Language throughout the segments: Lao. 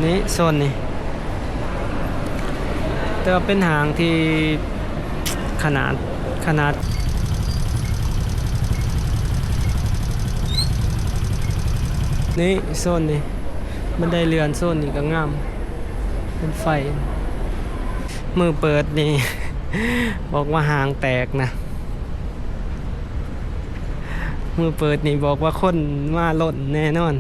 ນີ້ໂຊນນີ້ ແຕ່ວ່າເປັນຫ້າງທີ່ຂະໜາດ ຂະໜາດ ນີ້ໂຊນນີ້ ບັນໄດເລື່ອນໂຊນນີ້ກໍງາມ ເປັນໄຟ ມື້ເປີດນີ້ ບອກວ່າຫ້າງແຕກນະ. ມື້ເປີດນີ້ບອກວ່າຄົນມາລົ້ນແນ່ນອນ.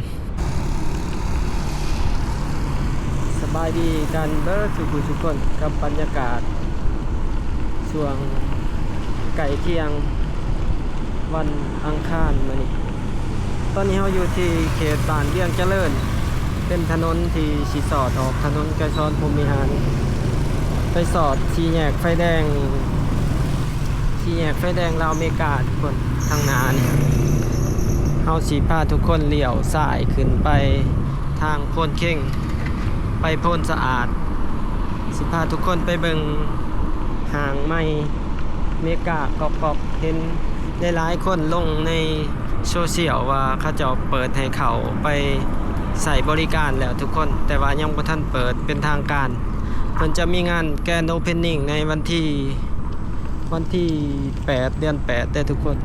ສະບາຍດີກັນເບິດສູ່ຜູ້ສູ່ຄົນ ກັບບັນຍາກາດຊ່ວງໃກ້ທ່ຽງວັນອັງຄານມື້ນີ້. ຕອນນີ້ເຮົາຢູ່ທີ່ເຂດບ້ານວຽງຈະເລີນ ເປັນຖະໜົນທີ່ຊິສອດອອກຖະໜົນໄກສອນພົມວິຫານ ໄປສອດສີ່ແຍກໄຟແດງ ສີ່ແຍກໄຟແດງລາວເມກາ ທຸກຄົນ. ທາງໜ້ານີ້ ເຮົາຊິພາທຸກຄົນລ້ຽວຊ້າຍຂຶ້ນໄປທາງໂພນເຄັງ ໄປໂພນສະອາດ ຊິພາທຸກຄົນໄປເບິ່ງຫ້າງໃໝ່ເມກາກອກໆ. ເຫັນຫຼາຍໆຄົນລົງໃນໂຊຊຽວວ່າເຂົາເຈົ້າເປີດໃຫ້ເຂົ້າໄປໃຊ້ບໍລິການແລ້ວທຸກຄົນ ແຕ່ວ່າຍັງບໍ່ທັນເປີດເປັນທາງການ. ເພິ່ນຈະມີງານ Grand Opening ໃນວັນທີ ວັນທີແປດ ເດືອນແປດເດີທຸກຄົນ.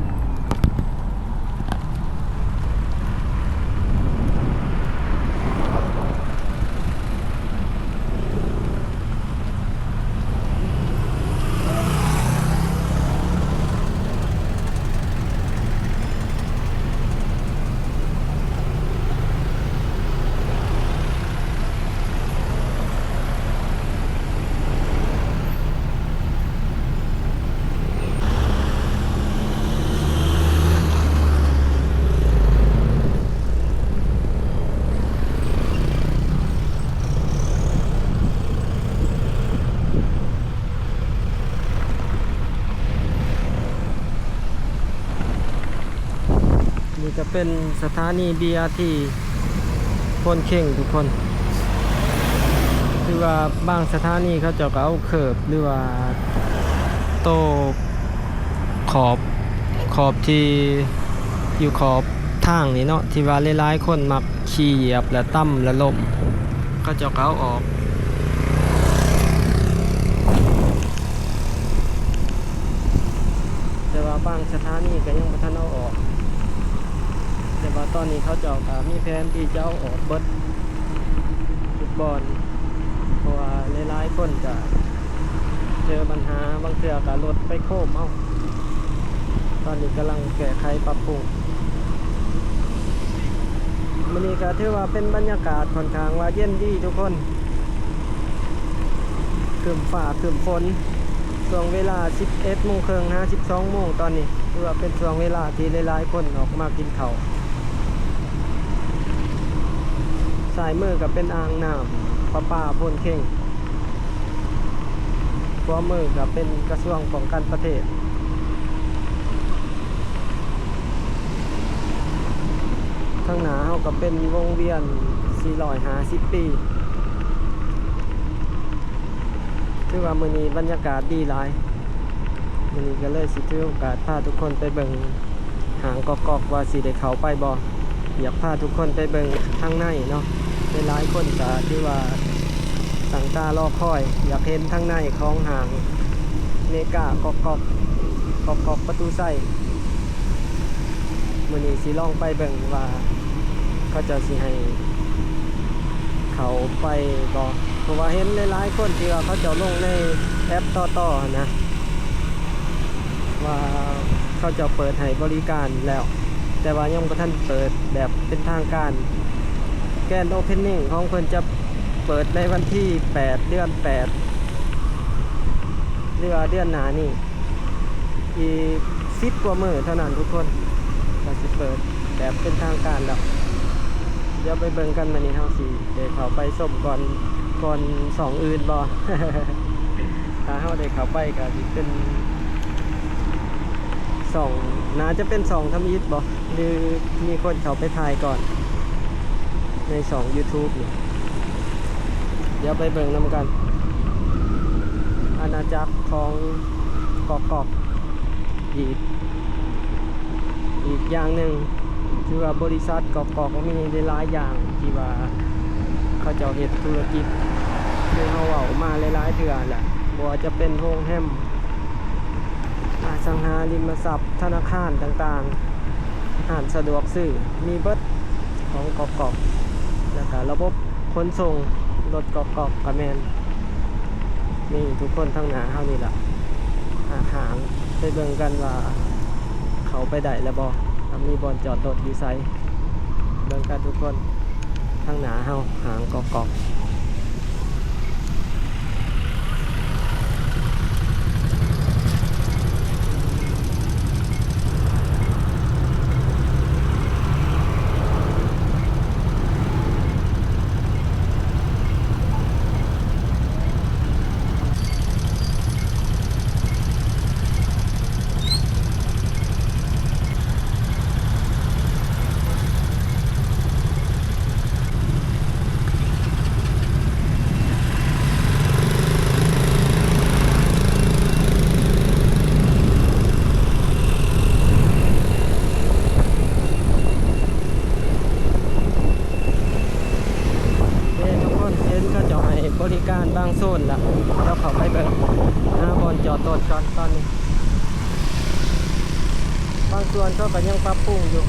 ນີ້ກະເປັນສະຖານີ ບີອາທີ ໂພນເຄັງທຸກຄົນ. ຄືວ່າບາງສະຖານີເຂົາເຈົ້າກະເອົາເຄີບ ຫຼືວ່າໂຕຂອບ ຂອບທີ່ຢູ່ຂອບທາງນີ້ເນາະ ທີ່ວ່າຫຼາຍໆຄົນມັກຂີ່ຢຽບແລ້ວຕຳແລ້ວລົ້ມ ເຂົາເຈົ້າກະເອົາອອກ. ແຕ່ວ່າບາງສະຖານີກະຍັງບໍ່ທັນເອົາອອກ ແຕ່ວ່າຕອນນີ້ເຂົາເຈົ້າກະມີແຜນທີ່ຈະເອົາອອກເບິດທຸກບ່ອນ ເພາະວ່າຫຼາຍໆຄົນກະເຈີບັນຫາ ບາງເທື່ອກະລົດໄປໂຄ້ມເອົາ. ຕອນນີ້ກຳລັງແກ້ໄຂປັບປຸງ. ມື້ນີ້ກະຖືວ່າເປັນບັນຍາກາດຂ້ອນຂ້າງວ່າເຢັນດີທຸກຄົນ. ຄຶ້ມຟ້າຄຶ້ມຝົນ ຊ່ວງເວລາສິບເອັດໂມງເຄິ່ງຫາສິບສອງໂມງຕອນນີ້ ຖືວ່າເປັນຊ່ວງເວລາທີ່ຫຼາຍໆຄົນອອກມາກິນເຂົ້າ. ຊ້າຍມືກະເປັນອ່າງນ້ຳປະປາໂພນເຄັງ ຂວາມືກະເປັນກະຊວງປ້ອງກັນປະເທດ. ທາງໜ້າເຮົາກະເປັນວົງວຽນສີ່ຮ້ອຍຫ້າສິບປີ. ຖືວ່າມື້ນີ້ບັນຍາກາດດີຫຼາຍ ມື້ນີ້ກະເລີຍຊິຖືໂອກາດພາທຸກຄົນໄປເບິ່ງຫ້າງກອກໆ ວ່າຊິໄດ້ເຂົ້າໄປບໍ່. ຢາກພາທຸກຄົນໄປເບິ່ງທາງໃນເນາະ ຫຼາຍໆຄົນກະຖືວ່າຕັ້ງຕາລໍຄອຍ ຢາກເຫັນທາງໃນຂອງຫ້າງເມກາກອກໆ ກອກໆປະຕູໄຊ. ມື້ນີ້ຊິລອງໄປເບິ່ງວ່າເຂົາເຈົ້າຊິໃຫ້ເຂົ້າໄປບໍ່ ເພາະວ່າເຫັນຫຼາຍໆຄົນທີ່ວ່າເຂົາເຈົ້າລົງໃນແອັບຕໍ່ໆຫັ້ນນະ ວ່າເຂົາເຈົ້າເປີດໃຫ້ບໍລິການແລ້ວ ແຕ່ວ່າຍັງບໍ່ທັນເປີດແບບເປັນທາງການ. Grand Opening ຂອງເພິ່ນຈະເປີດໃນວັນທີແປດ ເດືອນແປດ ຫຼືວ່າເດືອນໜ້ານີ້. ອີກສິບກວ່າມື້ເທົ່ານັ້ນທຸກຄົນ ກະຊິເປີດແບບເປັນທາງການແລ້ວ. ດຽວໄປເບິ່ງກັນ ມື້ນີ້ເຮົາຊິໄດ້ເຂົ້າໄປຊົມກ່ອນ ກ່ອນຊ່ອງອື່ນບໍ່. ຖ້າເຮົາໄດ້ເຂົ້າໄປກະຊິເປັນຊ່ອງ ໜ້າຈະເປັນຊ່ອງທຳອິດບໍ່ ຫຼືມີຄົນເຂົ້າໄປຖ່າຍກ່ອນໃນຊ່ອງຢູທູບນີ້. ດຽວໄປເບິ່ງນຳກັນ ອານາຈັກຂອງກອກໆ ອີກ ອີກຢ່າງໜຶ່ງ ຖືວ່າບໍລິສັດກອກໆ ມີຫຼາຍໆຢ່າງທີ່ວ່າເຂ ເຂົາເຈົ້າເຮັດທຸລະກິດ ຄືເຮົາເວົ້າມາຫຼາຍໆເທື່ອແຫຼະ ບໍ່ວ່າຈະເປັນໂຮງແຮມ, ອະສັງຫາລິມະຊັບ, ທະນາຄານຕ່າງໆ, ຮ້ານສະດວກຊື້ ມີເບິດ ຂອງກອກໆ ແລ້ວກະລະບົບຂົນສົ່ງລົດກອກໆກະແມ່ນ. ນີ້ທຸກຄົນ ທາງໜ້າເຮົານີ້ລະ ຫາກຫ້າງ ໄປເບິ່ງກັນວ່າເຂົ້າໄປໄດ້ລະບໍ່ ແລ້ວມີບ່ອນຈອດລົດຢູ່ໃສ. ເບິ່ງກັນທຸກຄົນ ທາງໜ້າເຮົາຫ້າງກອກໆ. ເອີ ທຸກຄົນ ເຫັນເຂົາເຈົ້າໃຫ້ບໍລິການບາງໂຊນລະ ດຽວເຂົ້າໄປເບິ່ງ ຫາບ່ອນຈອດລົດກ່ອນຕອນນີ້. ບາງສ່ວນເຂົາກໍຍັງປັບປຸງຢູ່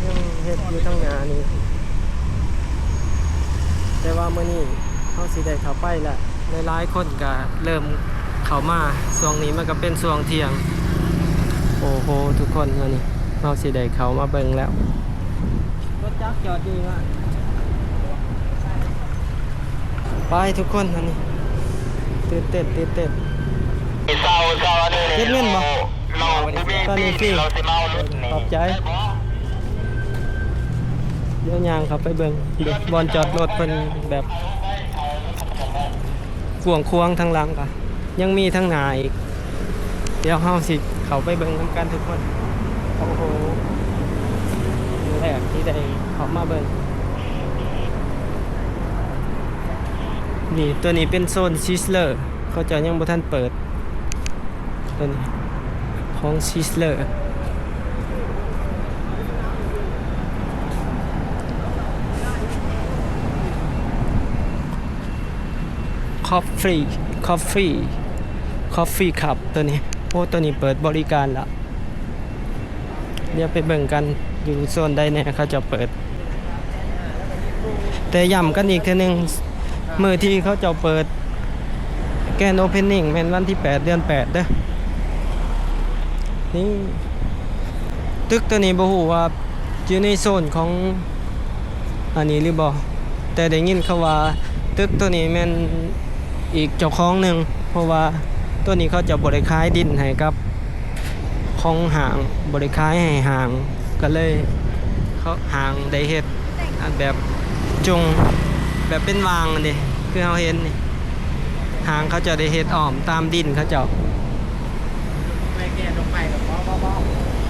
ຍັງເຮັດຢູ່ທາງໜ້ານີ້ ແຕ່ວ່າມື້ນີ້ເຮົາຊິໄດ້ເຂົ້າໄປລະ. ຫຼາຍໆຄົນກໍເລີ່ມເຂົ້າມາ ຊ່ວງນີ້ມັນກໍເປັນຊ່ວງທ່ຽງ. ໂອ້ໂຫ ທຸກຄົນ ອັນນີ້ເຮົາຊິໄດ້ເຂົ້າມາເບິ່ງແລ້ວ. ລົດຈັກຈອດຢູ່ນະ ໄປທຸກຄົນ ອັນນີ້ຕື່ນເຕັ້ນ ຕື່ນເຕັ້ນ. ເກັບເງິນບໍ່? ຕອນນີ້ຟຣີ. ຂອບໃຈ. ດຽວຍ່າງເຂົ້າໄປເບິ່ງ ບ່ອນຈອດລົດເພິ່ນແບບກວ້າງຂວາງ ທາງຫຼັງກະຍັງມີທາງໜ້າອີກ. ດຽວເຮົາຊິເຂົ້າໄປເບິ່ງນຳກັນທຸກຄົນ. ໂອ້ໂຫ ຄັ້ງແລກທີ່ໄດ້ເຂົ້າມາເບິ່ງ. ນີ້ ຕົວນີ້ເປັນໂຊນຊິສເລີ ເຂົາເຈົ້າຍັງບໍ່ທັນເປີດ. ຕົວນີ້ຂອງຊິສເລີ ຄອບຟຣີ ຄອບຟຣີ ຄອບຟຣີຄັບ ຕົວນີ້. ໂອ້ ຕົວນີ້ເປີດບໍລິການລະ. ດຽວໄປເບິ່ງກັນ ຢູ່ໂຊນໃດແດ່ເຂົາເຈົ້າເປີດ. ແຕ່ຢ້ຳກັນອີກເທື່ອໜຶ່ງ ມື້ທີ່ເຂົາເຈົ້າເປີດ Grand Opening ແມ່ນວັນທີແປດ ເດືອນແປດເດີ. ນີ້ ຕຶກຕົວນີ້ບໍ່ຮູ້ວ່າຢູ່ໃນໂຊນຂອງອັນນີ້ຫຼືບໍ່ ແຕ່ໄດ້ຍິນເຂົາວ່າຕຶກຕົວນີ້ແມ່ນອີກເຈົ້າຂອງໜຶ່ງ ເພາະວ່າຕົວນີ້ເຂົາເຈົ້າບໍ່ໄດ້ຂາຍດິນໃຫ້ກັບ ຂອງຫ້າງ ບໍລິການໃຫ້ຫ້າງ ກໍເລີຍເຂົາ ຫ້າງໄດ້ເຮັດອັນແບບຈົງ ແບບເປັນຫວ່າງເດ້ ຄືເຮົາເຫັນນີ້ ຫ້າງເຂົາເຈົ້າໄດ້ເຮັດອ້ອມຕາມດິນເຂົາເຈົ້າ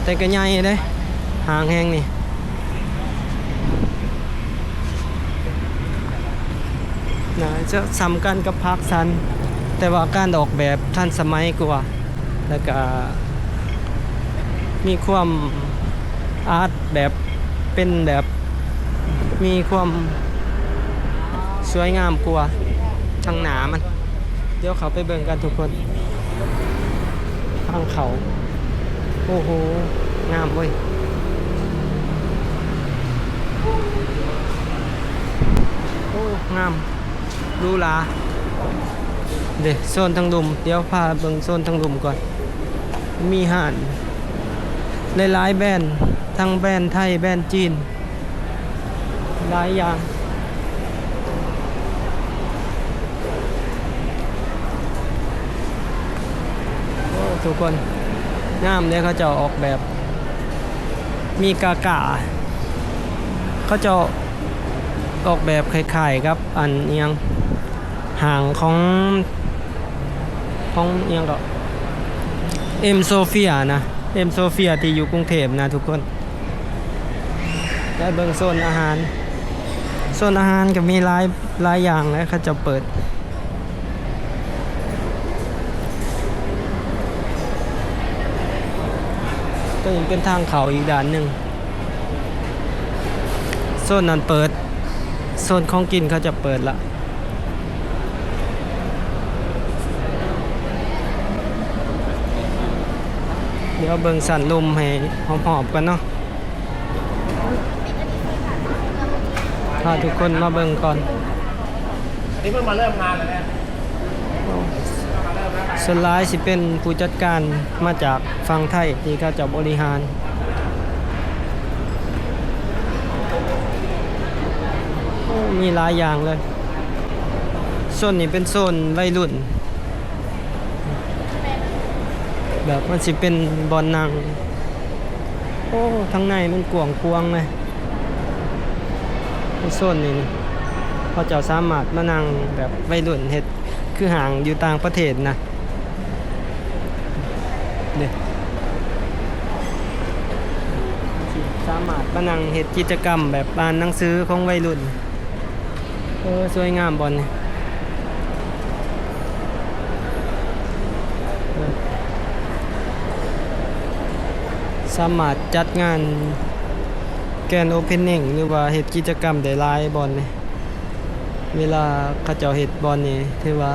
ແຕ່ກໍໃຫຍ່ເດ້ ຫ້າງແຫ່ງນີ້. ໜ້າຈະສ່ຳກັນກັບພາກສັນ ແຕ່ວ່າການອອກແບບທັນສະໄໝກວ່າ ແລ້ວກະມີຄວາມອາດ ແບບເປັນແບບມີຄວາມສວຍງາມກວ່າທາງໜ້າມັນ. ດຽວເຂົ້າໄປເບິ່ງກັນທຸກຄົນ ທາງເຂົ້າ. ໂອ້ໂຫ ງາມເວີຍ ໂອ້ ງາມ ຫຼູຫຼາເດ້. ໂຊນທາງລຸ່ມ ດຽວພາເບິ່ງໂຊນທາງລຸ່ມກ່ອນ. ມີຮ້ານຫຼາຍໆແບຣນ ທັງແບຣນໄທ ແບຣນຈີນ ຫຼາຍຢ່າງ. ໂອ້ ທຸກຄົນ ງາມເດ້ ເຂົາເຈົ້າອອກແບບ ມີກາກາ ເຂົາເຈົ້າອອກແບບຄ້າຍໆກັບອັນອີ່ຫຍັງ ຫ້າງຂອງ ຂອງອີ່ຫຍັງເກາະ ເອັມໂຊເຟຍນະ ເອັມໂຊເຟຍທີ່ຢູ່ກຸງເທບນະທຸກຄົນ. ແລະເບິ່ງໂຊນອາຫານ ໂຊນອາຫານກໍມີຫຼາຍ ຫຼາຍຢ່າງແຫຼະ ເຂົາເຈົ້າເປີດ. ຕົວນີ້ເປັນທາງເຂົ້າອີກດ້ານໜຶ່ງ. ໂຊນນັ້ນເປີດ ໂຊນຂອງກິນເຂົາຈະເປີດລະ. ດຽວເບິ່ງສັນລຸ່ມໃຫ້ຮອບໆກ່ອນເນາະ. ພາທຸກຄົນມາເບິ່ງກ່ອນ. ອັນນີ້ເພິ່ງມາເລີ່ມງານແລ້ວເນຍ. ສ່ວນຫຼາຍຊິເປັນຜູ້ຈັດການມາຈາກຝັ່ງໄທທີ່ເຂົາເຈົ້າບໍລິຫານ. ໂອ້ ມີຫຼາຍຢ່າງເລີຍ. ໂຊນນີ້ເປັນໂຊນໄວລຸ້ນ. ແບບມັນຊິເປັນບ່ອນນັ່ງ. ໂອ້ ທາງໃນມັນກວ້າງຂວາງເລີຍ. ໃນໂຊນນີ້ນີ້ ເຂົາເຈົ້າສາມາດມານັ່ງແບບໄວລຸ້ນ ເຮັດຄືຫ້າງຢູ່ຕ່າງປະເທດນະ. ເດ້ ສາມາດມານັ່ງເຮັດກິດຈະກຳແບບອ່ານໜັງສືຂອງໄວລຸ້ນ. ເອີ ສວຍງາມບ່ອນນີ້. ເອີ ສາມາດຈັດງານ Grand Opening ຫຼືວ່າເຮັດກິດຈະກຳໄດ້ຫຼາຍບ່ອນນີ້. ເວລາເຂົາເຈົ້າເຮັດບ່ອນນີ້ ຖືວ່າ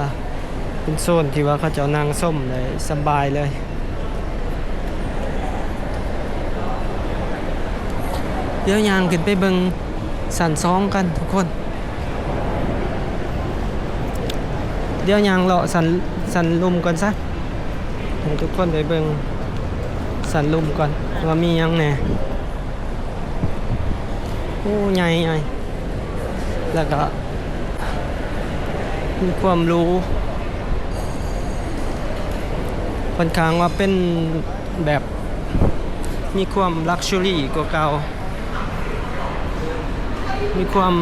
ເປັນໂຊນທີ່ວ່າເຂົາເຈົ້ານັ່ງຊົມໄດ້ສະບາຍເລີຍ. ດຽວຍ່າງຂຶ້ນໄປເບິ່ງຊັ້ນສອງກັນທຸກຄົນ. ດຽວຍ່າງເລາະຊັ້ນ ຊັ້ນລຸ່ມກ່ອນຊະ ໃຫ້ທຸກຄົນໄດ້ເບິ່ງຊັ້ນລຸ່ມກ່ອນວ່າມີຫຍັງແດ່. ໂອ້ ໃຫຍ່ ໃຫຍ່ ແລ້ວກະມີຄວາມຫຼູ ຂ້ອນຂ້າງວ່າເປັນແບບມີຄວາມລັກຊູຣີກວ່າເກົ່າ ມີຄວາມ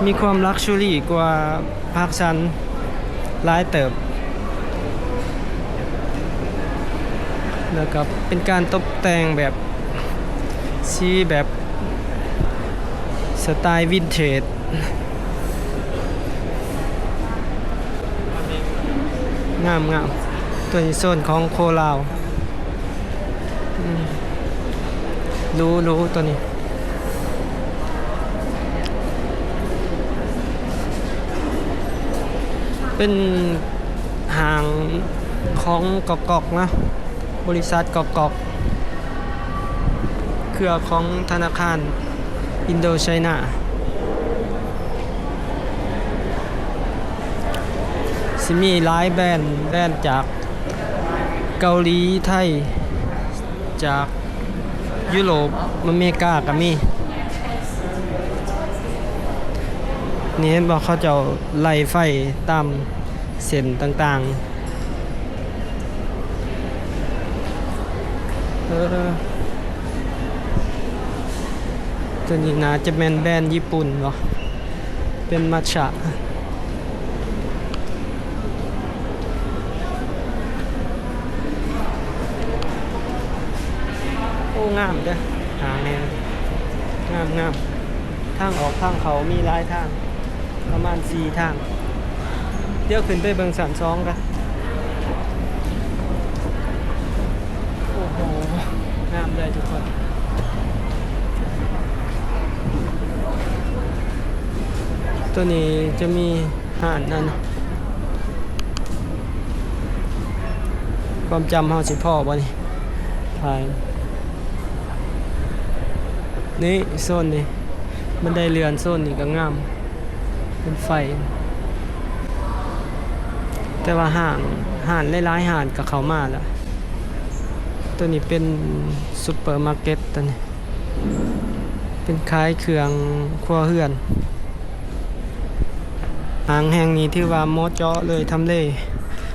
ມີຄວາມລັກຊູຣີກວ່າພາກສັນຫຼາຍເຕີບ. ແລ້ວກໍເປັນການຕົບແຕ່ງແບບ ສີແບບສະໄຕວິນເທດ ງາມໆ. ຕົວນີ້ໂຊນຂອງໂຄລາວ. ອືມ ຫຼູໆ ຕົວນີ້ ເປັນຫ້າງຂອງກອກກອກນະ ບໍລິສັດກອກກອກ ເຄືອຂອງທະນາຄານອິນໂດໄຊນາ. ຊິມີຫຼາຍແບຣນ ແບຣນຈາກເກົາຫຼີ ໄທ ຈາກຢູໂຣບ ອາເມລິກາກໍມີ. ນີ້ເຫັນບໍ່ ເຂົາເຈົ້າໄລ່ໄຟຕາມເສັ້ນຕ່າງໆ. ເອີ ຕົວນີ້ໜ້າຈະແມ່ນແບຣນຍີ່ປຸ່ນບໍ ເປັນມັດຊະ. ໂອ້ ງາມເດີ້ ຫາແມ່ນ ງາມໆ. ທາງອອກທາງເຂົ້າມີຫຼາຍທາງ ປະມານສີ່ທາງ. ດຽວຂຶ້ນໄປເບິ່ງຊັ້ນສອງກັນ. ໂອ້ໂຫ ງາມເລີຍທຸກຄົນ. ຕົວນີ້ຈະມີຮ້ານອັນ ຄວາມຈຳເຮົາຊິພໍ້ບໍ່ນີ້? ຖ່າຍ ນີ້ ໂຊນນີ້ ບັນໄດເລື່ອນໂຊນນີ້ກໍງາມ ເປັນໄຟ ແຕ່ວ່າຫ້າງ ຮ້ານຫຼາຍໆຮ້ານກໍເຂົ້າມາແລ້ວ. ຕົວນີ້ເປັນຊຸບເປີມາເກັດ ຕົວນີ້ເປັນຂາຍເຄື່ອງຄົວເຮືອນ. ຫ້າງແຫ່ງນີ້ຖືວ່າເໝາະເຈາະເລີຍ ທຳເລ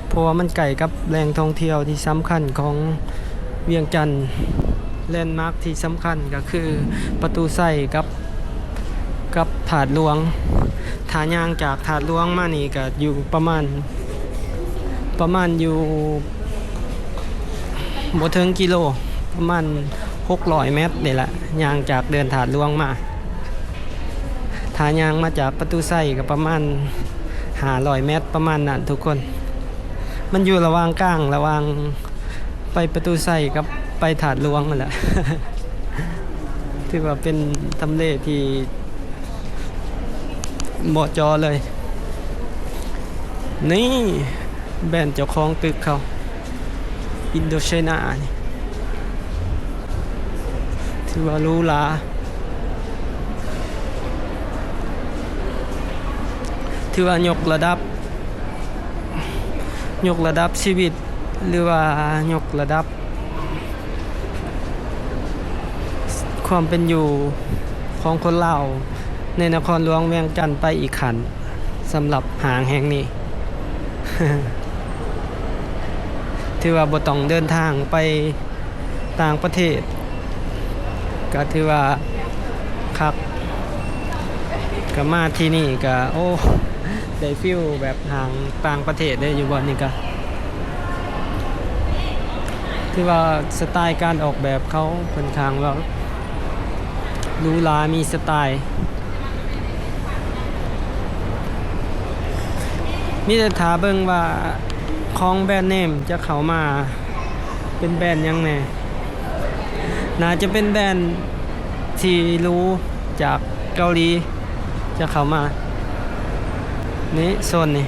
ເພາະວ່າມັນໃກ້ກັບແຫຼ່ງທ່ອງທ່ຽວທີ່ສຳຄັນຂອງວຽງຈັນ. ແລນມາກທີ່ສຳຄັນກໍຄືປະຕູໄຊກັບ ກັບທາດຫຼວງ. ຖ້າຍ່າງຈາກທາດຫຼວງມານີ້ກໍຢູ່ປະມານ ປະມານຢູ່ບໍ່ເຖິງກິໂລ ປະມານຫົກຮ້ອຍແມັດນີ້ແຫຼະ ຍ່າງຈາກເດີ່ນທາດຫຼວງມາ. ຖ້າຍ່າງມາຈາກປະຕູໄຊກໍປະມານຫ້າຮ້ອຍແມັດ ປະມານນັ້ນທຸກຄົນ. ມັນຢູ່ລະຫວ່າງກາງ ລະຫວ່າງໄປປະຕູໄຊກັບໄປທາດຫຼວງນັ້ນແຫຼະ. ຖືວ່າເປັນທຳເລທີ່ ບໍ່ຈໍເລີຍ. ນີ້ແບຣນເຈົ້າຂອງຕຶກເຂົາ ອິນໂດໄຊນານີ້ ຖືວ່າຫຼູຫຼາ ຖືວ່າຍົກລະດັບ ຍົກລະດັບຊີວິດ ຫຼືວ່າຍົກລະດັບ ຄວາມເປັນຢູ່ຂອງຄົນລາວໃນນະຄອນຫຼວງວຽງຈັນໄປອີກຂັ້ນ ສຳລັບຫ້າງແຫ່ງນີ້ ຖືວ່າບໍ່ຕ້ອງເດີນທາງໄປຕ່າງປະເທດ ກະຖືວ່າຄັກ ກະມາທີ່ນີ້ກະ ໂອ້ ໄດ້ຟີວແບບຫ້າງຕ່າງປະເທດເດ້ ຢູ່ບ່ອນນີ້ກະ ຖືວ່າສະໄຕລ໌ການອອກແບບເຂົາຂ້ອນຂ້າງວ່າຫຼູຫຼາ ມີສະໄຕລ໌. ມີແຕ່ຖ້າເບິ່ງວ່າຂອງແບຣນເນມຈະເຂົ້າມາເປັນແບຣນຫຍັງແດ່. ໜ້າຈະເປັນແບຣນທີ່ຫຼູຈາກເກົາຫຼີຈະເຂົ້າມາ ນີ້ໂຊນນີ້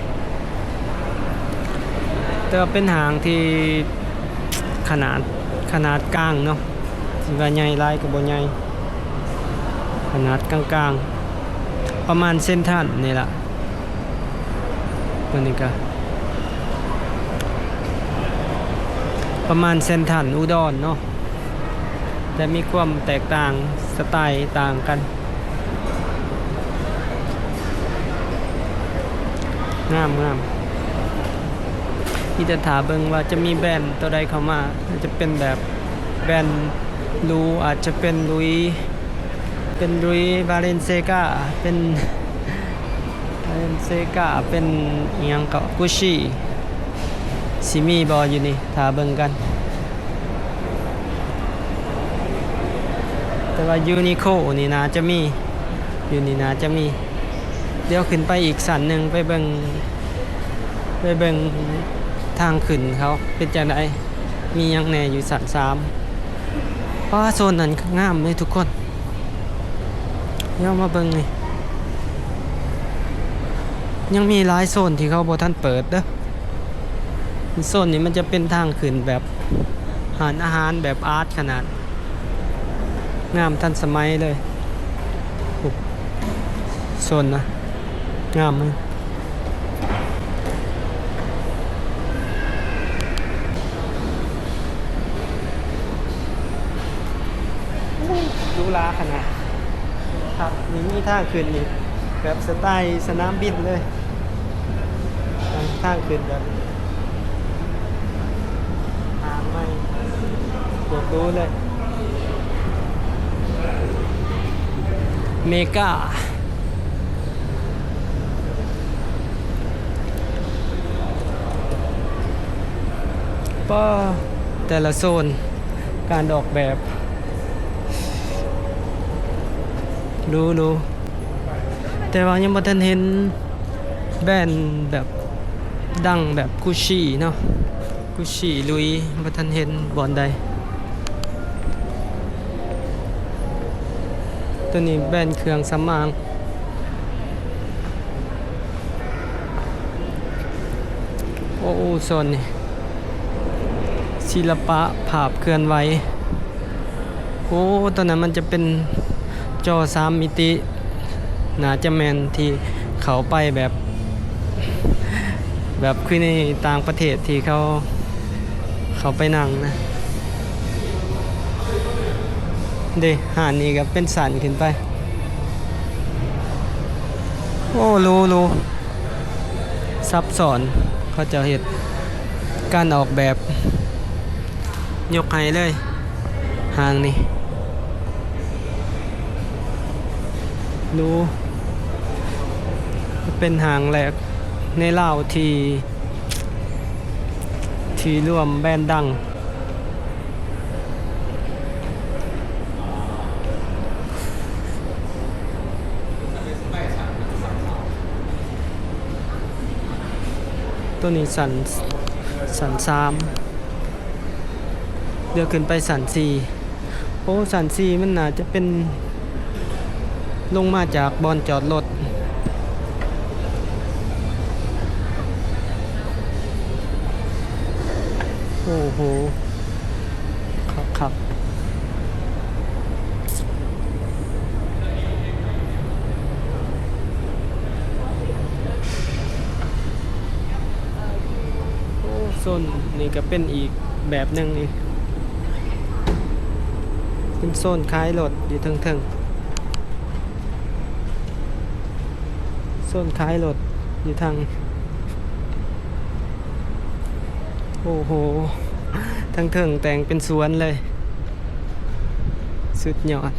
ແຕ່ວ່າເປັນຫ້າງທີ່ຂະໜາດ ຂະໜາດກາງເນາະ ຊິວ່າໃຫຍ່ຫຼາຍກໍບໍ່ໃຫຍ່ ຂະໜາດກາງໆ ປະມານເຊັນທຣານນີ້ລະ. ຕົວນີ້ກະປະມານເຊັນທຣານອຸດອນເນາະ ແຕ່ມີຄວາມແຕກຕ່າງ ສະໄຕລ໌ຕ່າງກັນ ງາມໆ. ມີແຕ່ຖ້າເບິ່ງວ່າຈະມີແບຣນໂຕໃດເຂົ້າມາ ອາດຈະເປັນແບບແບຣນຫຼູ ອາດຈະເປັນລຸຍ ເປັນລຸຍ ບາເລນເຊກາ ເປັນບາເລນເຊກາ ເປັນອີ່ຫຍັງເກາະ ກຸດຊີ ຊິມີບໍ່ຢູ່ນີ້ ຖ້າເບິ່ງກັນ. ແຕ່ວ່າຢູນິໂຄນີ້ໜ້າຈະມີ ຢູ່ນີ້ໜ້າຈະມີ. ດຽວຂຶ້ນໄປອີກຊັ້ນໜຶ່ງ ໄປເບິ່ງ ໄປເບິ່ງທາງຂຶ້ນເຂົາເປັນຈັ່ງໃດ ມີຫຍັງແດ່ຢູ່ຊັ້ນສາມ. ປ້າ ໂຊນນັ້ນງາມເດ້ທຸກຄົນ ດຽວມາເບິ່ງນີ້ ຍັງມີຫຼາຍໂຊນທີ່ເຂົາບໍ່ທັນເປີດເດີ້. ໂຊນນີ້ມັນຈະເປັນທາງຂຶ້ນແບບຮ້ານອາຫານແບບອາດຂະໜາດ ງາມທັນສະໄໝເລີຍ. ໂອ້ ໂຊນນະ ງາມເລີຍ. ຫຼູຫຼາຂະໜາດ ຄັກ ນີ້ມີທາງຂຶ້ນນີ້ ແບບສະໄຕສະໜາມບິນເລີຍ. ທາງຂຶ້ນແບບ ທາງໃໝ່ ກວດດູເລີຍ ເມກາ ປ້າ ແຕ່ລະໂຊນ ການອອກແບບ ຫຼູໆ. ແຕ່ວ່າຍັງບໍ່ທັນເຫັນແບຣນແບບດັງແບບກຸດຊີເນາະ ກຸດຊີ ລຸຍ ບໍ່ທັນເຫັນບ່ອນໃດ. ໂຕນີ້ແບຣນເຄື່ອງສຳອາງ. ໂອ້ ໂຊນນີ້ສິລະປະພາບເຄື່ອນໄຫວ. ໂອ້ ຕອນນັ້ນມັນຈະເປັນຈໍສາມມິຕິ ໜ້າຈະແມ່ນທີ່ເຂົ້າໄປແບບ ແບບຄືໃນຕ່າງປະເທດທີ່ເຂົາ ເຂົ້າໄປນັ່ງນະ. ເດ້ ຮ້ານນີ້ກໍເປັນຊັ້ນຂຶ້ນໄປ. ໂອ້ ຫຼູ ຫຼູ ຊັບຊ້ອນ ເຂົາເຈົ້າເຮັດການອອກແບບ ຍົກໃຫ້ເລີຍ ຫ້າງນີ້ ຫຼູ ເປັນຫ້າງແລກໃນລາວທີ່ ທີ່ລວມແບຣນດັງ. ໂຕນີ້ຊັ້ນ ຊັ້ນສາມ ດຽວຂຶ້ນໄປຊັ້ນສີ່. ໂອ້ ຊັ້ນສີ່ມັນໜ້າຈະເປັນລົງມາຈາກບ່ອນຈອດລົດ ໂອ້ໂຫ ຄັກໆ. ໂອ້ ໂຊນນີ້ກໍເປັນອີກແບບໜຶ່ງອີກ ເປັນໂຊນຂາຍລົດຢູ່ເທິງໆ ໂຊນຂາຍລົດຢູ່ທາງ ໂອ້ໂຫ ທັງເທິງແຕ່ງເປັນສວນເລີຍ ສຸດຍອດ.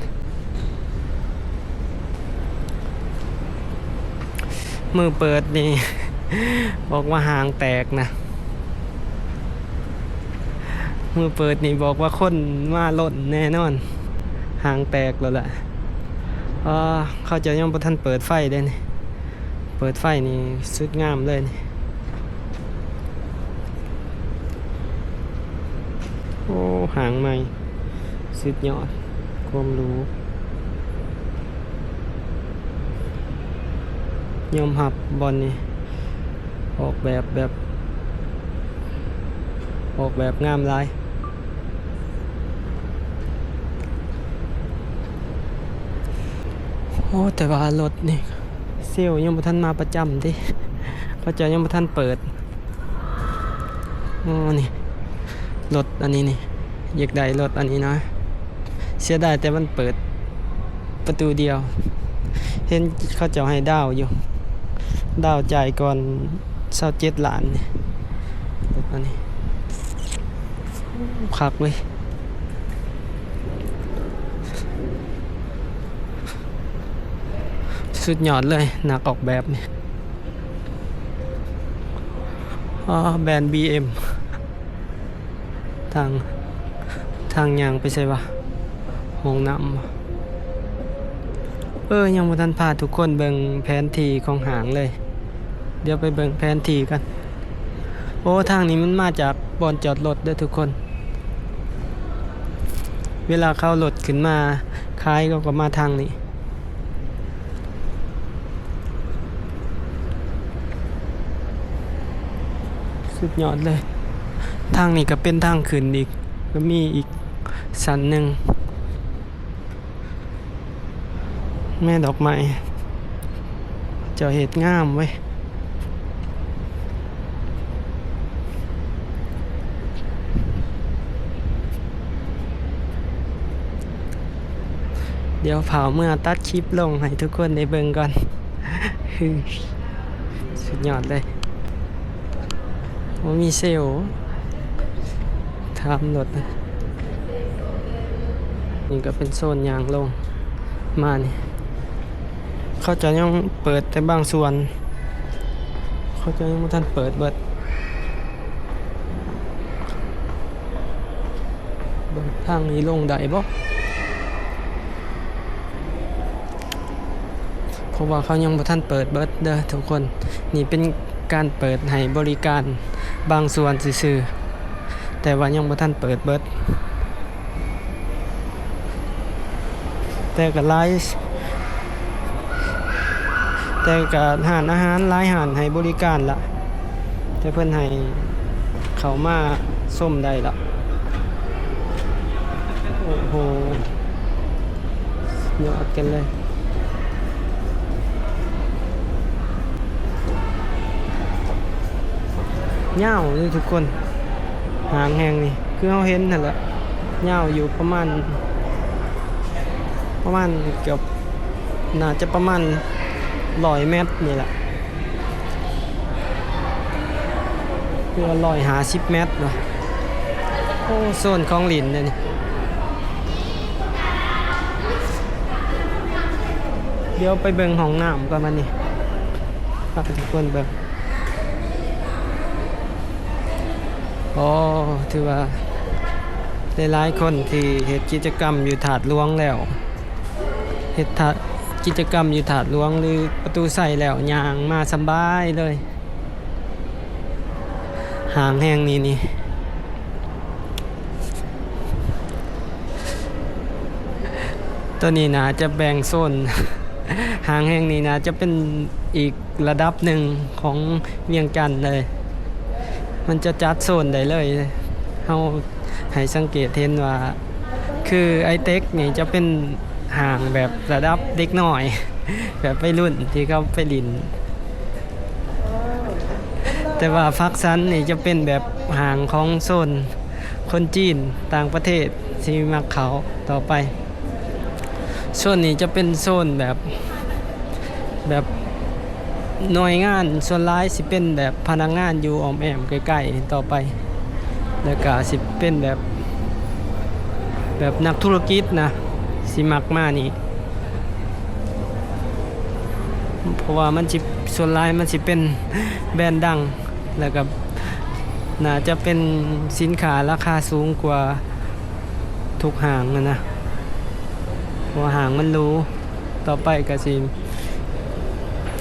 ມື້ເປີດນີ້ບອກວ່າຫາງແຕກນະ ມື້ເປີດນີ້ບອກວ່າຄົນມາລົ້ນແນ່ນອນ ຫາງແຕກແລ້ວລະ. ເອີ ເຂົາເຈົ້າຍັງບໍ່ທັນເປີດໄຟເດ້ນີ້. ເປີດໄຟນີ້ສຸດງາມເລີຍນີ້. ໂອ້ ຫາງໃໝ່ ສຸດຍອດ ຄວາມຫຼູ. ຍອມຮັບບ່ອນນີ້ ອອກແບບ ແບບ ອອກແບບງາມຫຼາຍ. ໂອ້ ແຕ່ວ່າລົດນີ້ ເຊວຍັງບໍ່ທັນມາປະຈຳຕິ ເຂົາເຈົ້າຍັງບໍ່ທັນເປີດ. ອໍ ນີ້ ລົດອັນນີ້ນີ້ ຢາກໄດ້ລົດອັນນີ້ນະ ເສຍດາຍແຕ່ມັນເປີດປະຕູດຽວ. ເຫັນເຂົາເຈົ້າໃຫ້ດາວຢູ່ ດາວຈ່າຍກ່ອນ ຊາວເຈັດລ້ານນີ້ ອັນນີ້ ໂອ້ ຄັກເວີຍ ສຸດຍອດເລີຍ ນັກອອກແບບນີ້. ອາ ແບນບີເອັມ ທາງ ທາງຍ່າງໄປໃສວະ? ຫ້ອງນ້ຳ. ເອີ ຍັງບໍ່ທັນພາທຸກຄົນເບິ່ງແຜນທີ່ຂອງຫ້າງເລີຍ. ດຽວໄປເບິ່ງແຜນທີ່ກັນ. ໂອ້ ທາງນີ້ມັນມາຈາກບ່ອນຈອດລົດເດີທຸກຄົນ. ເວລາເຂົາເອົາລົດຂຶ້ນມາຂາຍ ເຂົາກໍມາທາງນີ້. ສຸດຍອດເລີຍ. ທາງນີ້ກໍເປັນທາງຂຶ້ນອີກ ກໍມີອີກຊັ້ນໜຶ່ງ. ແມ່ດອກໄມ້ ເຈົ້າເຮັດງາມເວີຍ. ດຽວຟ້າວເມືອຕັດຄລິບລົງໃຫ້ທຸກຄົນໄດ້ເບິ່ງກ່ອນ. ສຸດຍອດເລີຍ. ໂອ້ ມີເຊວທຳລົດ. ນີ້ກໍເປັນໂຊນຍ່າງລົງມານີ້. ເຂົາເຈົ້າຍັງເປີດແຕ່ບາງສ່ວນ. ເຂົາເຈົ້າຍັງບໍ່ທັນເປີດເບິດ. ເບິ່ງທາງນີ້ລົງໄດ້ບໍ່? ເພາະວ່າເຂົາຍັງບໍ່ທັນເປີດເບິດເດີທຸກຄົນ. ນີ້ເປັນການເປີດໃຫ້ບໍລິການບາງສ່ວນຊື່ໆ ແຕ່ວ່າຍັງບໍ່ທັນເປີດເບິດ. ແຕ່ກໍຫຼາຍ ແຕ່ກໍຮ້ານອາຫານຫຼາຍຮ້ານໃຫ້ບໍລິການລະ ແຕ່ເພິ່ນໃຫ້ເຂົ້າມາຊົມໄດ້ລະ. ໂອ້ໂຫ ຍອດກັນເລີຍ. ຍາວເລີຍທຸກຄົນ ຫ້າງແຫ່ງນີ້ ຄືເຮົາເຫັນຫັ້ນແຫຼະ ຍາວຢູ່ປະມານ ປະມານເກືອບ ໜ້າຈະປະມານຮ້ອຍແມັດນີ້ແຫຼະ ຫຼືວ່າຮ້ອຍຫ້າສິບແມັດວະ. ໂອ້ ໂຊນຂອງຫຼິ້ນເດ້ນີ້. ດຽວໄປເບິ່ງຫ້ອງນ້ຳກ່ອນບັດນີ້ ພາທຸກຄົນເບິ່ງ. ໂອ້ ຖືວ່າຫຼາຍໆຄົນທີ່ເຮັດກິດຈະກຳຢູ່ທາດຫຼວງແລ້ວ ເຮັດທາດ ກິດຈະກຳຢູ່ທາດຫຼວງ ຫຼື ປະຕູໄຊແລ້ວ ຍ່າງມາສະບາຍເລີຍ. ຫ້າງແຫ່ງນີ້ນີ້ ໂຕນີ້ໜ້າຈະແບ່ງໂຊນ ຫ້າງແຫ່ງນີ້ໜ້າຈະເປັນອີກລະດັບໜຶ່ງຂອງວຽງຈັນເລີຍ ມັນຈະຈັດໂຊນໄດ້ເລີຍ. ເຮົາໃຫ້ສັງເກດເຫັນວ່າ ຄືໄອເຕັກນີ້ຈະເປັນຫ້າງແບບລະດັບເດັກນ້ອຍ ແບບໄວລຸ້ນທີ່ເຂົາໄປຫຼິ້ນ. ແຕ່ວ່າພາກຊັນນີ້ຈະເປັນແບບຫ້າງຂອງໂຊນຄົນຈີນຕ່າງປະເທດທີ່ມັກເຂົ້າຕໍ່ໄປ. ໂຊນນີ້ຈະເປັນໂຊນແບບ ແບບໜ່ວຍງານ ສ່ວນຫຼາຍຊິເປັນແບບພະນັກງານຢູ່ອ້ອມແອ້ມໃກ້ໆຕໍ່ໄປ ແລ້ວກະຊິເປັນແບບ ແບບນັກທຸລະກິດນະ ຊິມັກມານີ້ ເພາະວ່າມັນຊິ ສ່ວນຫຼາຍມັນຊິເປັນແບຣນດັງ ແລ້ວກະໜ້າຈະເປັນສິນຄ້າລາຄາສູງກວ່າທຸກຫ້າງຫັ້ນນະ ເພາະວ່າຫ້າງມັນຫຼູ. ຕໍ່ໄປກະຊິ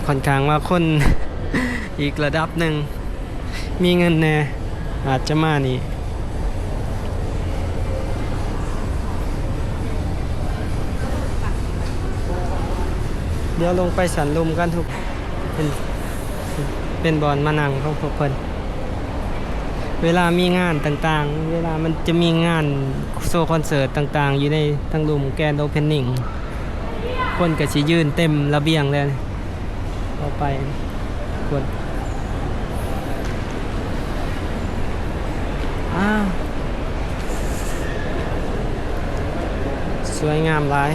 ຂ້ອນຂ້າງວ່າຄົນອີກລະດັບໜຶ່ງ ມີເງິນແດ່ ອາດຈະມານີ້. ດຽວລົງໄປຊັ້ນລຸ່ມກັນທຸກ ເປັນ ເປັນບ່ອນມານັ່ງຂອງພວກເພິ່ນ ເວລາມີງານຕ່າງໆ ເວລາມັນຈະມີງານໂຊຄອນເສີດຕ່າງໆ ຢູ່ໃນທາງລຸ່ມ Grand Opening ຄົນກະຊິຢືນເຕັມລະບຽງເລີຍ. ຕໍ່ໄປ ຄົນ ອ້າວ ສວຍງາມຫຼາຍ.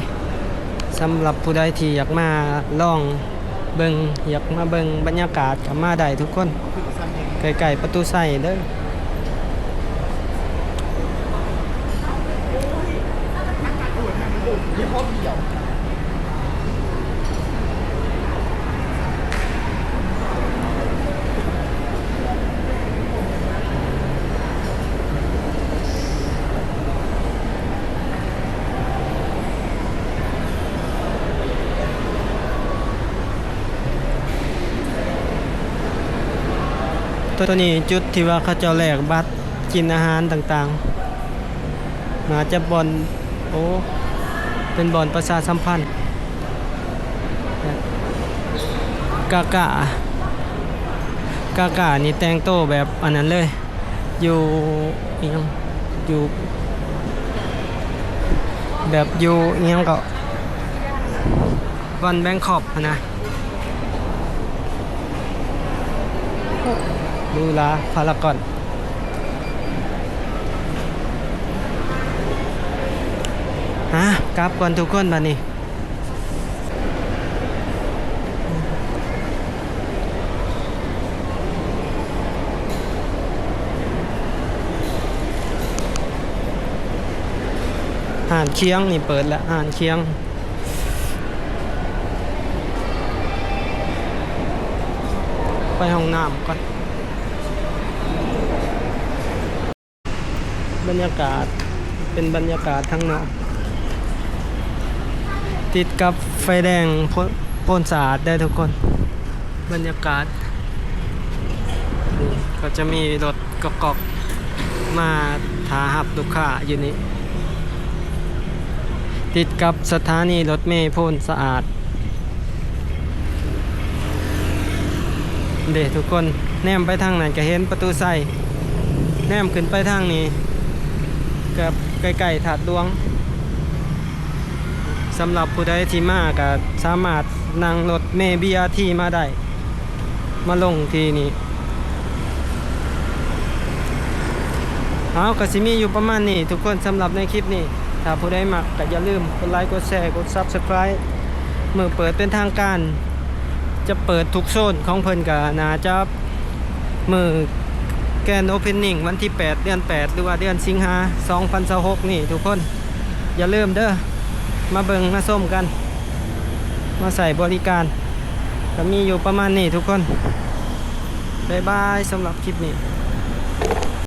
ສຳລັບຜູ້ໃດທີ່ຢາກມາລອງເບິ່ງ ຢາກມາເບິ່ງບັນຍາກາດ ກະມາໄດ້ທຸກຄົນ ໃກ້ໆປະຕູໄຊເດີ. ໂຕນີ້ຈຸດທີ່ວ່າເຂົາເຈົ້າແລກບັດກິນອາຫານຕ່າງໆ ໜ້າຈະບ່ອນ ໂອ້ ເປັນບ່ອນປະຊາສຳພັນ. ກາກາ ກາການີ້ແຕ່ງໂຕແບບອັນນັ້ນເລີຍ ຢູ່ອີ່ຫຍັງ ຢູ່ ແບບຢູ່ອີ່ຫຍັງເກາະ ວັນແບງຄອກຫັ້ນນະ ຫຼູຫຼາພາລາກອນ. ຮະ ກັບກ່ອນທຸກຄົນບາດນີ້. ຮ້ານຄຽງນີ້ເປີດແລ້ວ ຮ້ານຄຽງ ໄປຫ້ອງນ້ຳກ່ອນ. ບັນຍາກາດ ເປັນບັນຍາກາດທາງນອກ ຕິດກັບໄຟແດງໂພ ໂພນສະອາດເດີທຸກຄົນ. ບັນຍາກາດ ນີ້ ກໍຈະມີລົດກອກໆ ມາຖ້າຮັບລູກຄ້າຢູ່ນີ້ ຕິດກັບສະຖານີລົດເມໂພນສະອາດ. ເດ້ທຸກຄົນ ແນມໄປທາງນັ້ນກະເຫັນປະຕູໄຊ ແນມຂຶ້ນໄປທາງນີ້ກະໃກ້ໆທາດຫຼວງ. ສຳລັບຜູ້ໃດທີ່ມາກະສາມາດນັ່ງລົດເມບີອາທີມາໄດ້ ມາລົງທີ່ນີ້. ເອົາ ກະຊິມີຢູ່ປະມານນີ້ທຸກຄົນ ສຳລັບໃນຄລິບນີ້ ຖ້າຜູ້ໃດມັກກະຢ່າລືມກົດໄລ ກົດແຊ ກົດຊັບສະໄຄຣບ໌. ມື້ເປີດເປັນທາງການ ຈະເປີດທຸກໂຊນຂອງເພິ່ນ ກະໜ້າຈະມື້ແກຣນໂອເພັນນິງ ວັນທີແປດ ເດືອນແປດ ຫຼືວ່າເດືອນສິງຫາ ສອງພັນຊາວຫົກນີ້ທຸກຄົນ. ຢ່າລືມເດີ ມາເບິ່ງມາຊົມກັນ ມາໃຊ້ບໍລິການ. ກະມີຢູ່ປະມານນີ້ທຸກຄົນ ບາຍບາຍ ສຳລັບຄລິບນີ້.